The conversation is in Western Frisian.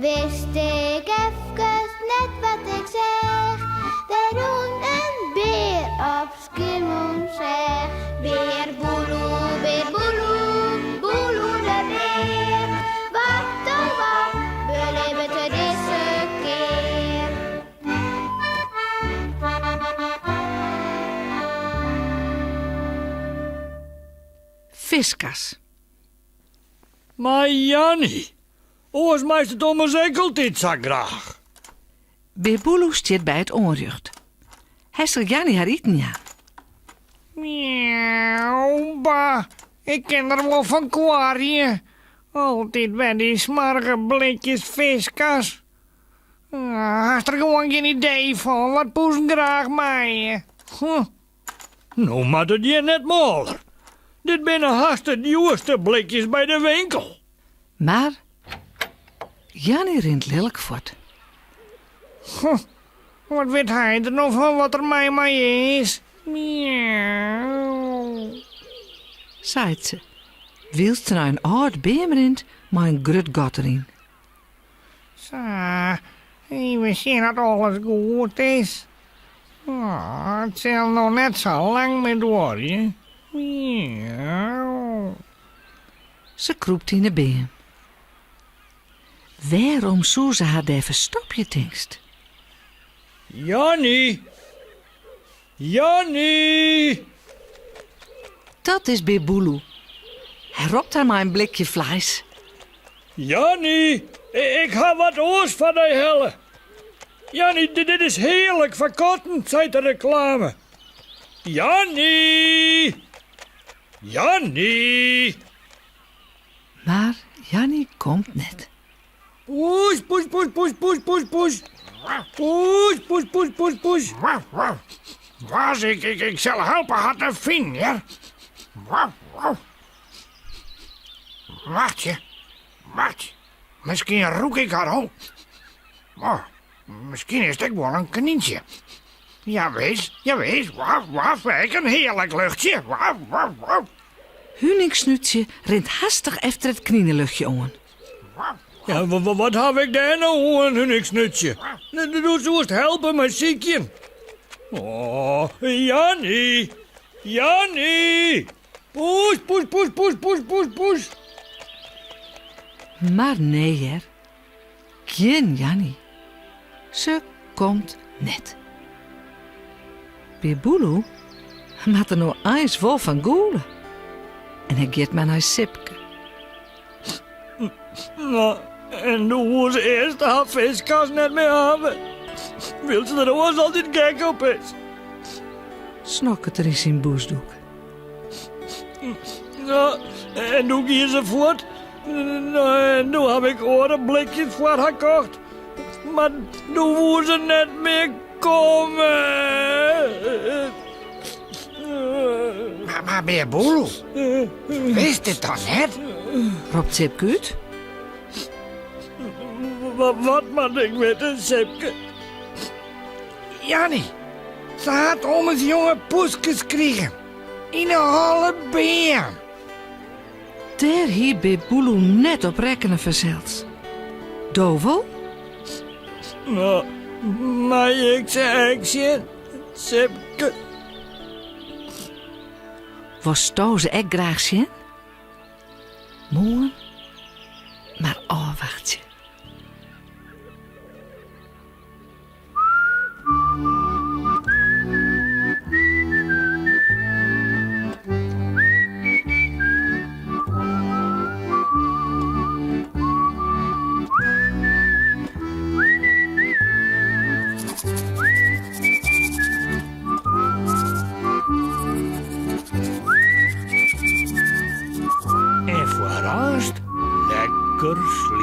Wist ik efkes net wat ik seach, Der rûn in bear op Skiermûntseach. Bear Boeloe, bear Boeloe, Boeloe de bear, Wat oh wat belibbet er dizze kear? Fiskas. Mar Janny, oars meist it ommers ek altyd sa graach. Bear Boeloe stiet by it oanrjocht. Hy sil Janny har iten jaan. Miauw, bah, ik kin der wol fan koarje. Altyd wer dy smoarge blikjes Fiskas. Hast der gewoan gjin idee fan wat poesen graach meie. Huh. No moat it hjir net mâler. Dit binne hast de djoerste blikjes by de winkel. Mar Janny rint lilk fuort. Huh, wat wit hy der no fan wat der my mei is? Miauw. Seit se, wylst se nei in âld beam rint mei in grut gat deryn. Sa, even sjen oft alles goed is. Oh, it sil no net sa lang mear duorje. Miauw. Se krûpt yn 'e beam. Wêrom soe se har dêr ferstopje, tinkst? Janny! Janny! Dat is Bear Boeloe. Hy ropt har mei in blikje fleis. Janny, ik ha wat oars foar dy helle. Janny, dit is hearlik foar katten, seit de reklame. Janny! Janny! Mar Janny komt net. Poes, poes, poes, poes, poes, poes, poes. Poes, poes, poes, poes, poes. Was, ik, ik, ik sil helpe har te finen, hear. Wachtsje, wacht. Miskien rûk ik har al. Oh, miskien is it ek wol in knyntsje. Jawis, jawis, waf, waf, ek in hearlik luchtsje. Waf, waf, waf. Huningsnútsje rint hastich efter it knineluchtje oan. Ja, wat haw ik dêr no oan, Huningsnútsje? Do soest helpe mei sykjen. Oh, Janny! Janny! Poes, poes, poes, poes, poes, poes, poes. Mar nee hear, gjin Janny. Se komt net. Bear Boeloe moat der no eins wol fan gûle. En hy giet mar nei Sipke. No, en doe woe se earst har Fiskas net mear hawwe. Wylst se der oars altyd gek op is. Snokket er yn syn bûsdoek. No, en doe gie se fuort. No, en doe haw ik oare blikjes foar har kocht. Mar doe woe se net mear komme. Mar, mar Bear Boeloe, witst dit dan net? Ropt Sipke út. Wat, wat moat ik witte, Sipke? Janny, se hat ommers jonge poeskes krigen. Yn 'e holle beam. Dêr hie Bear Boeloe net op rekkene fansels. Do wol? No, mei ik se ek sjen, Sipke? Wolsto se ek graach sjen? Moarn mar ôfwachtsje. En foar hast lekker sliepe.